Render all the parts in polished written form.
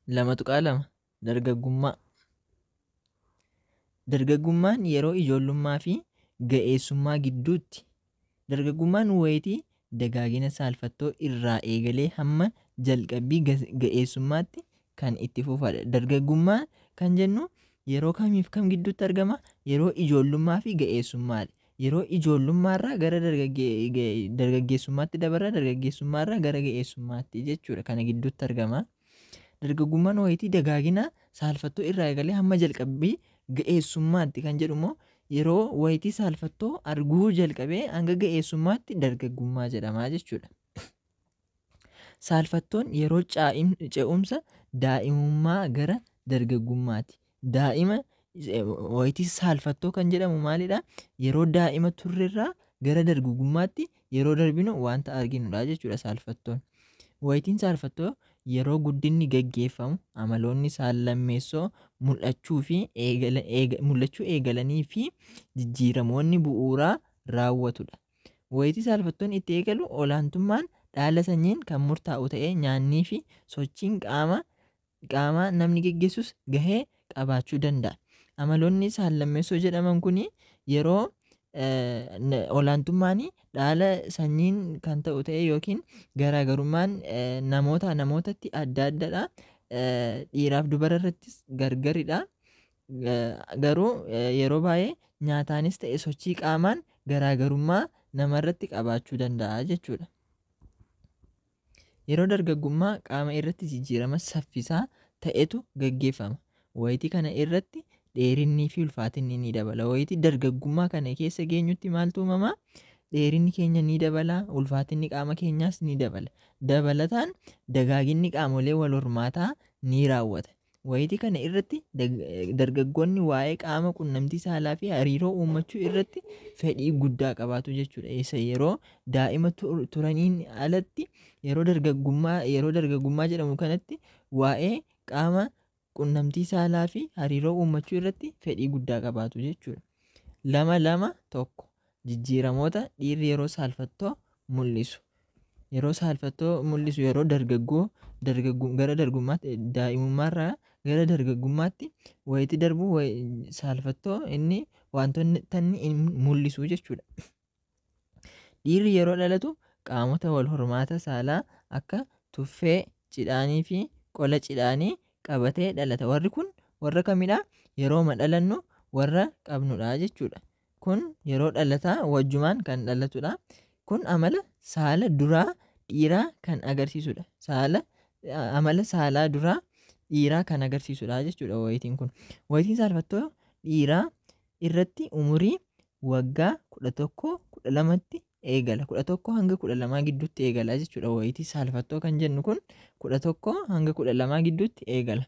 2.2 Dargaggummaa. Dargaggummaan yeroo ijoollummaa fi ga'eessummaa gidduutti. Dargaggummaan wayitii dagaagina saalfattoo irraa eegalee hamma jalqabbii ga'eessummaatti kan itti fufadha. Dargaggummaa kan jennu yeroo kamiif kam gidduutti argama? Yeroo ijoollummaa fi ga'eessummaadha. Yeroo ijoollummaarraa gara dargaggeessummaatti dabarra, dargaggeessummaarraa gara ga'eessummaatti jechuudha. Kana gidduutti argama. Dargaggummaan wayitii dagaagina saalfattoo irraa eegalee hamma jalqabbii ga'eessummaatti kan jedhu immoo yeroo wayitii saalfattoo arguu jalqabee hanga ga'eessummaatti dargaggummaa jedhama jechuudha. Saalfattoon yeroo ce'umsa daa'imummaa gara dargaggummaati. Daa'ima wayitii saalfattoo kan jedhamu maalidha? Yeroo daa'ima turrerraa gara dargaggummaatti yeroo darbinu wanta arginudha jechuudha saalfattoon. Wayitiin saalfattoo yeroo guddinni gaggeeffamu amaloonni saallammeessoo mul'achuu fi mul'achuu eegalanii fi jijjiiramoonni bu'uuraa raawwatudha. Wayitii saalfattoon itti eegalu olaantummaan dhaala sanyiin kan murtaa'u ta'ee nyaannii fi sochiin qaamaa namni geggeessus gahee qabaachuu danda'a. Amaloonni saallammeessoo jedhaman kun yeroo olaantummaan dhaala sanyiin kan ta'u ta'e yookiin garaagarummaan namoota namootatti adda addadha. Dhiiraaf dubara irrattis gargaridha. Garuu yeroo baay'ee nyaataanis ta'e sochii qaamaan garaagarummaa namarratti qabaachuu danda'a jechuudha. Yeroo dargaggummaa qaama irratti jijjiirama saffisaa ta'etu gaggeeffama. Wayitii kana irratti dheerinnii fi ulfaatinni ni dabala. Wayitii dargaggummaa kana keessa geenyutti maaltu uumamaa? Dheerinni keenya ni dabala, ulfaatinni qaama keenyaas ni dabala. Dabalataan dagaaginni qaamolee wal hormaataa ni raawwata. Wayitii kana irratti dargaggoonni waa'ee qaama qunnamtii saalaa fi hariiroo uummachuu irratti fedhii guddaa qabaatu jechuudha. Isa yeroo daa'ima turaniin alatti yeroo dargaggummaa jedhamu kanatti waa'ee qaama qunnamtii saalaa fi hariiroo uummachuu irratti fedhii guddaa qabaatu jechuudha. 2.2.1 Jijjiiramoota dhiirri yeroo saalfattoo mul'isu. Yeroo saalfattoo mul'isu yeroo dargaggoo gara dargummaatti daa'imummaarraa gara dargaggummaatti wayitii darbu saalfattoo inni wantoonni tanni mul'isu jechuudha. Dhiirri yeroo dhalatu qaamota wal hormaata saalaa akka tuffee, cidhaanii fi qola cidhaanii qabatee dhalata. Warri kun warra kamidha? Yerooma dhalannu warra qabnudha jechuudha. Kun yeroo dhalataa wajjumaan kan dhalatudha. Kun amala saala duraa dhiiraa kan agarsiisudha. Amala saalaa duraa dhiiraa kan agarsiisudha jechuudha wayitiin kun. Wayitiin saalfattoo dhiiraa irratti umurii waggaa 11 12tti eegala. 11 hanga 12 gidduutti eegala jechuudha. Wayitii saalfattoo kan jennu kun 11 hanga 12 gidduutti eegala.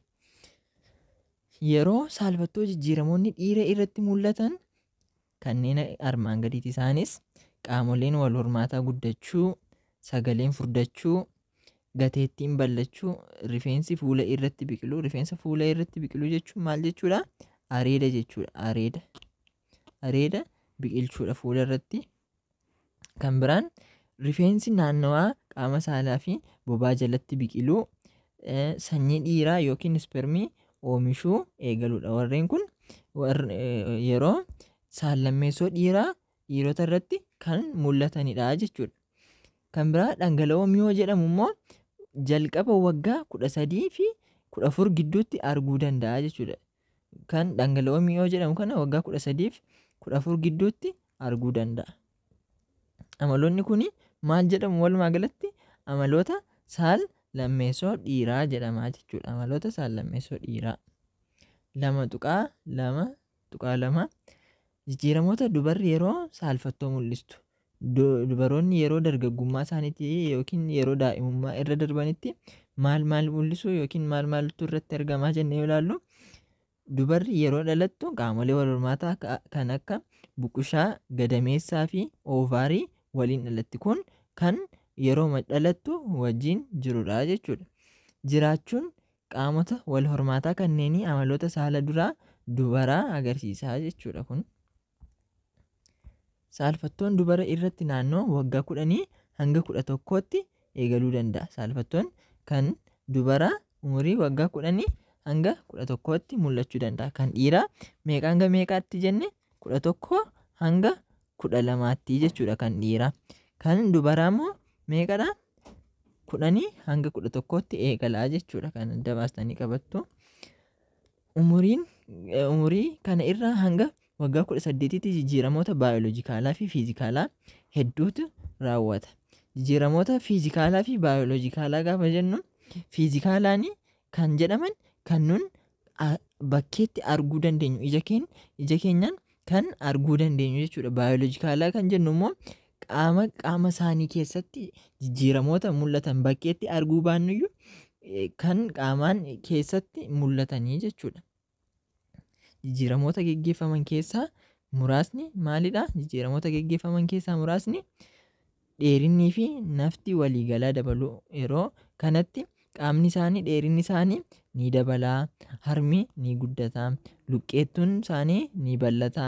Yeroo saalfattoo jijjiiramoonni dhiira irratti mul'atan kanneen armaan gadiiti. Isaanis qaamoleen wal hormaataa guddachuu, sagaleen furdachuu, gateettiin bal'achuu, rifeensi fuula irratti biqiluu. Rifeensa fuula irratti biqiluu jechuun maal jechuudha? Areeda jechuudha. Areeda. Areeda biqilchuudha fuula irratti. Kan biraan rifeensi naannawaa qaama saalaa fi bobaa jalatti biqiluu, sanyii dhiiraa yookiin ispermii oomishuu eegaluudha. Warreen kun yeroo saallammeessoo dhiiraa dhiirota irratti kan mul'atanidha jechuudha. Kan biraa dhangala'oo mi'oo jedhamu immoo jalqaba waggaa 13 fi 14 gidduutti arguu danda'a jechuudha. Kan dhangala'oo mi'oo jedhamu kana waggaa 13 fi 14 gidduutti arguu danda'a. Amaloonni kun maal jedhamu walumaa galatti? Amaloota saal lammeessoo dhiiraa jedhama jechuudha. Amaloota saal lammeessoo dhiiraa. 2.2.2 Jijjiiramoota dubarri yeroo saalfattoo mul'istu. Dubaroonni yeroo dargaggummaa isaaniitti yookiin yeroo daa'imummaa irra darbanitti maal maal mul'isu yookiin maal maaltu irratti argamaa jennee yoo ilaallu, dubarri yeroo dhalattu qaamolee wal hormaataa kan akka buqushaa, gadameessaa fi oovaarii waliin dhalatti. Kun kan yeroo dhalattu wajjin jirudha jechuudha. Jiraachuun qaamota wal hormaataa kanneenii amaloota saala duraa dubaraa agarsiisa jechuudha kun. Saalfattoon dubara irratti naannoo waggaa 10 hanga 11tti eegaluu danda'a. Saalfattoon kan dubara Umurii waggaa 10 hanga 11tti mul'achuu danda'a. Kan dhiiraa meeqa hanga meeqaatti jenne? 11 hanga 12tti jechuudha kan dhiiraa. Kan dubaraa immoo meeqadha? 10 hanga 11tti eegalaa jechuudha. Kan adda baastanii qabattu. Umurii kana irraa hanga waggaa 18tti jijjiiramoota baayoloojikaalaa fi fiizikaalaa hedduutu raawwata. Jijjiiramoota fiizikaalaa fi baayoloojikaalaa gaafa jennu, fiizikaalaan kan jedhaman kan nun bakkeetti arguu dandeenyu, ija keenyaan kan arguu dandeenyu jechuudha. Baayoloojikaalaa kan jennu immoo qaama isaanii keessatti jijjiiramoota mul'atan bakkeetti arguu baannuyyuu kan qaamaan keessatti mul'atanii jechuudha. Jijjiiramoota geggeeffaman keessaa muraasni maalidha? Jijjiiramoota geggeeffaman keessaa muraasni dheerinnii fi nafti waliigalaa dabaluu. Yeroo kanatti qaamni isaanii, dheerinni isaanii ni dabala, harmi ni guddata, luqqeettuun isaanii ni bal'ata,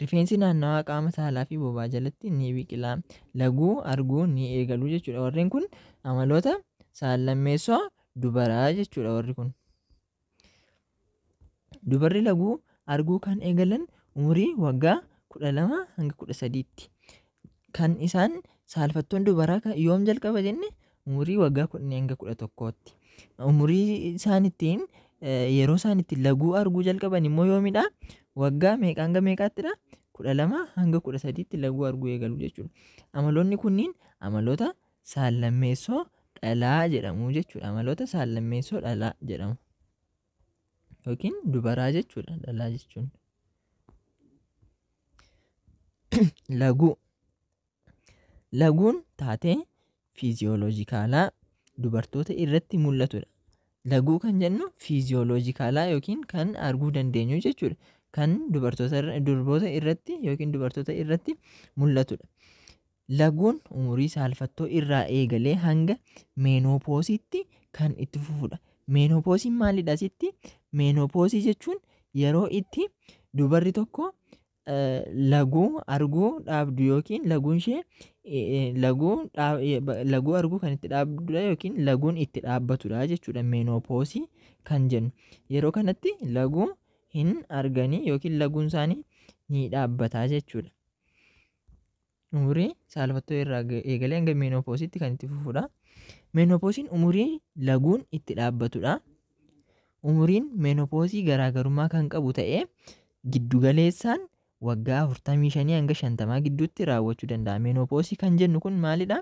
rifeensi naannawaa qaama saalaa fi bobaa jalatti ni biqila, laguu arguu ni eegalu jechuudha. Warreen kun amaloota saallammeessoo dubaraa jechuudha warri kun. Dubarri laguu arguu kan eegalan umurii waggaa 12 hanga 13tti. Kan isaan saalfattoon dubaraa yoom jalqaba jenne? Umurii waggaa 10 hanga 11tti. Umurii isaan ittiin yeroo isaan ittiin laguu arguu jalqaban immoo yoomidha? Waggaa meeqa hanga meeqaattidha? 12 hanga 13tti laguu arguu eegalu jechuudha. Amaloonni kunniin amaloota saallammeessoo dhalaa jedhamu jechuudha. Amaloota saallammeessoo dhalaa jedhamu. Yookiin dubaraa jechuudha dhalaa jechuun. Laguu. Laguun taatee fiiziyooloojikaalaa dubartoota irratti mul'atudha. Laguu kan jennu fiiziyooloojikaalaa yookiin kan arguu dandeenyu jechuudha. Kan durboota irratti yookiin dubartoota irratti mul'atudha. Laguun umurii saalfattoo irraa eegalee hanga meenoopoosiitti kan itti fufudha. Meenoopoosiin maalidha asitti? Meenoopoosii jechuun yeroo itti dubarri tokko laguu arguu dhaabdu yookiin laguun ishee laguu arguu kan itti dhaabdudha yookiin laguun itti dhaabbatudha jechuudha meenoopoosii kan jennu. Yeroo kanatti laguu hin arganii yookiin laguun isaanii ni dhaabbata jechuudha. Umurii saalfattoo irraa eegalee hanga meenoopoosiitti kan itti fufudha. Meenoopoosiin umurii laguun itti dhaabbatudha. Umuriin meenoopoosii garaagarummaa kan qabu ta'ee giddugaleessaan waggaa 45 hanga 50 gidduutti raawwachuu danda'a. Meenoopoosii kan jennu kun maalidha?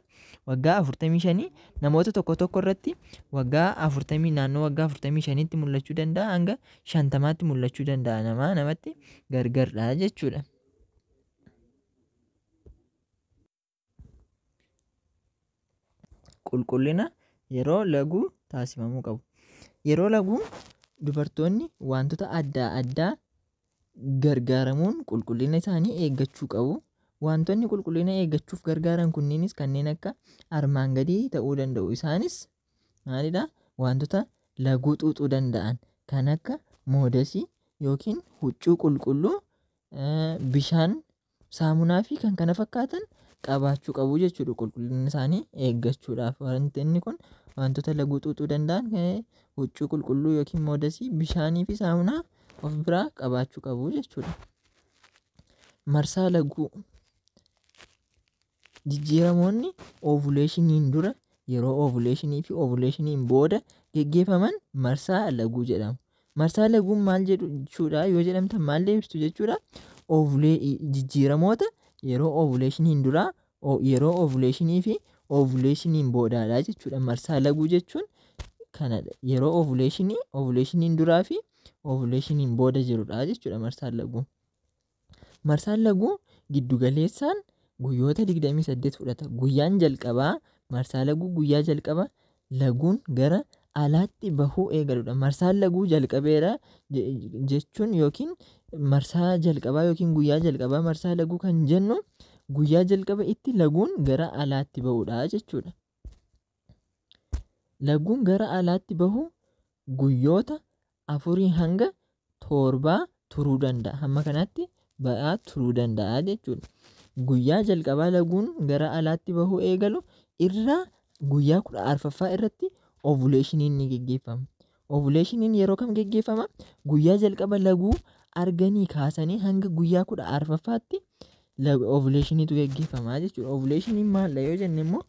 Waggaa 45 namoota tokko tokko irratti waggaa 40 naannoo waggaa 45tti mul'achuu danda'a, hanga 50tti mul'achuu danda'a, namaa namatti gargardha jechuudha. Qulqullina yeroo laguu taasifamuu qabu. Yeroo laguu dubartoonni wantoota adda addaa gargaaramuun qulqullina isaanii eeggachuu qabu. Wantoonni qulqullina eeggachuuf gargaaran kunniinis kanneen akka armaan gadii ta'uu danda'u. Isaanis maalidha? Wantoota laguu xuuxuu danda'an kan akka moodasii yookiin huccuu qulqulluu, bishaan, saamunaa fi kan kana fakkaatan qabaachuu qabu jechuudha qulqullina isaanii eeggachuudhaaf. Wanti inni kun wantoota laguu xuuxuu danda'an huccuu qulqulluu yookiin moodasii, bishaanii fi saamunaa of biraa qabaachuu qabu jechuudha. Marsaa laguu. Jijjiiramoonni oovuleeshiniin dura, yeroo oovuleeshinii fi oovuleeshiniin booda geggeeffaman marsaa laguu jedhamu. Marsaa laguun maal jechuudha yoo jedhamtan maal deebistu jechuudha? Jijjiiramoota yeroo oovuleeshiniin dura, yeroo oovuleeshinii fi oovuleeshiniin boodaadha jechuudha. Marsaa laguu jechuun kanadha. Yeroo oovuleeshinii, oovuleeshiniin duraa fi oovuleeshiniin booda jirudha jechuudha marsaan laguu. Marsaan laguu giddugaleessaan guyyoota 28 fudhata. Guyyaan jalqabaa marsaa laguu guyyaa jalqaba laguun gara alaatti bahuu eegaludha. Marsaan laguu jalqabeera jechuun yookiin marsaa jalqabaa yookiin guyyaa jalqabaa marsaa laguu kan jennu guyyaa jalqaba itti laguun gara alaatti bahudha jechuudha. Laguun gara alaatti bahu guyyoota 4 hanga 7 turuu danda'a. Hamma kanatti ba'aa turuu danda'a jechuudha. Guyyaa jalqabaa laguun gara alaatti bahuu eegalu irraa guyyaa 14ffaa irratti ovuleeshiniin ni geggeeffama. Ovulationiin yeroo kam geggeeffama? Guyyaa jalqaba laguu arganii kaasanii hanga guyyaa 14ffaatti ovulationiitu geggeeffama jechuudha. Ovulationiin maaldha yoo jenne immoo,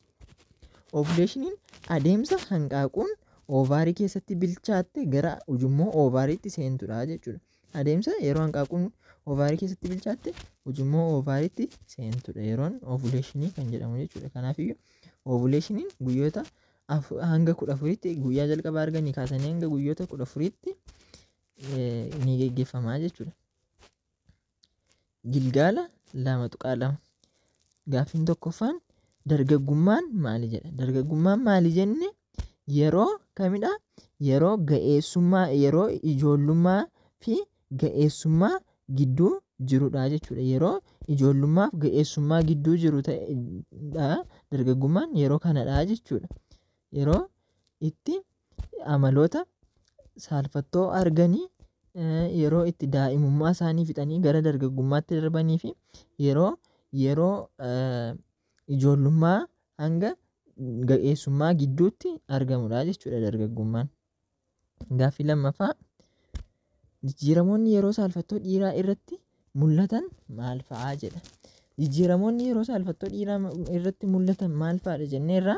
ovulationiin adeemsa hanqaaquun oovaarii keessatti bilchaatte gara ujummoo oovaariitti seentudha jechuudha. Adeemsa yeroo hanqaaquun oovaarii keessatti bilchaatte ujummoo oovaariitti seentudha yeroon ovulationii kan jedhamu jechuudha. Kanaafiyyuu ovulationiin guyyoota hanga 14tti, guyyaa jalqaba arganii kaasanii hanga guyyoota 14tti ni geggeeffama jechuudha. Gilgaala 2.2. Gaaffiin tokkoffaan dargaggummaan maali jedha. Dargaggummaan maali jenne, yeroo kamidha? Yeroo ga'eessummaa, yeroo ijoollummaa fi ga'eessummaa gidduu jirudha jechuudha. Yeroo ijoollummaa fi ga'eessummaa gidduu jiru ta'edha dargaggummaan, yeroo kanadha jechuudha. Yeroo itti amaloota saalfattoo arganii, yeroo itti daa'imummaa isaanii fixanii gara dargaggummaatti darbanii fi yeroo ijoollummaa hanga ga'eessummaa gidduutti argamudha jechuudha dargaggummaan. Gaaffii lammaffaa, jijjiiramoonni yeroo saalfattoo dhiiraa irratti mul'atan maal fa'aa jedha. Jijjiiramoonni yeroo saalfattoo dhiiraa irratti mul'atan maal fa'aadha jenneerra,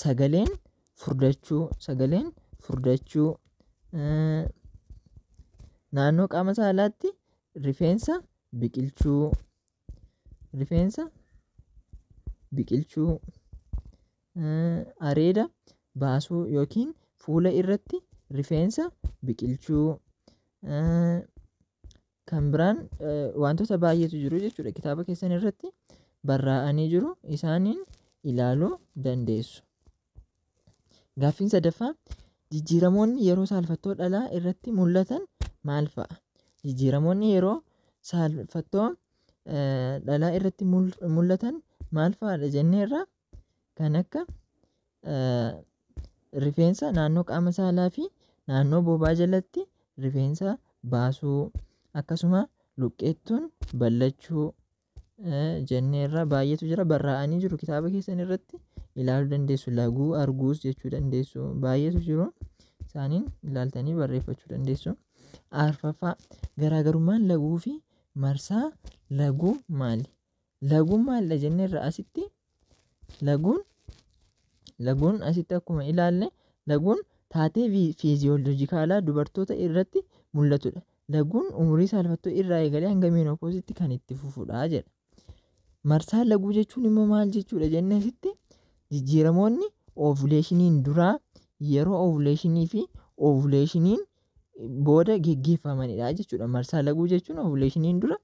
sagaleen furdachuu, naannoo qaama saalaatti rifeensa biqilchuu, areeda baasuu yookiin fuula irratti rifeensa biqilchuu, kan biraan wantoota baay'eetu jiru jechuudha. Kitaaba keessan irratti barraa'anii jiru, isaaniin ilaaluu dandeessu. Gaaffiin sadaffaa, jijjiiramoonni yeroo saalfattoo dhalaa irratti mul'atan maal fa'a? Jijjiiramoonni yeroo saalfattoo dhalaa irratti mul'atan maal fa'aadha jenneerra, kan akka rifeensa naannoo qaama saalaa fi naannoo bobaa jalatti rifeensa baasuu, akkasuma luqqeettuun ballachuu jenneerra. Baay'eetu jira, barraa'anii jiru, kitaaba keessan irratti ilaaluu dandeessu. Laguu arguus jechuu dandeessu, baay'eetu jiru, isaaniin ilaaltanii barreeffachuu dandeessu. Arfaffaa, garaagarummaan laguu fi marsaa laguu maali? Laguun maalidha jenneerra asitti, laguun asitti akkuma ilaalle laguun taatee fiiziyoolojikaalaa dubartoota irratti mul'atudha. Laguun umurii saalfattoo irraa eegalee hanga meenopoozitti kan itti fufudha jedha. Marsaa laguu jechuun immoo maal jechuudha jennee asitti, jijjiiramoonni ovuleeshiniin duraa, yeroo ovuleeshinii fi ovuleeshiniin booda geggeeffamanidha jechuudha. Marsaa laguu jechuun ovuleeshiniin dura,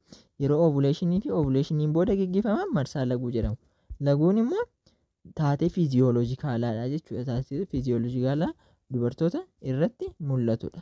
yeroo ovuleeshinii fi ovuleeshiniin booda geggeeffaman marsaa laguu jedhamu. Laguun immoo taatee fiiziyoolojikaalaadha jechuudha. Taatee fiiziyoolojikaalaa dubartoota irratti mul'atudha.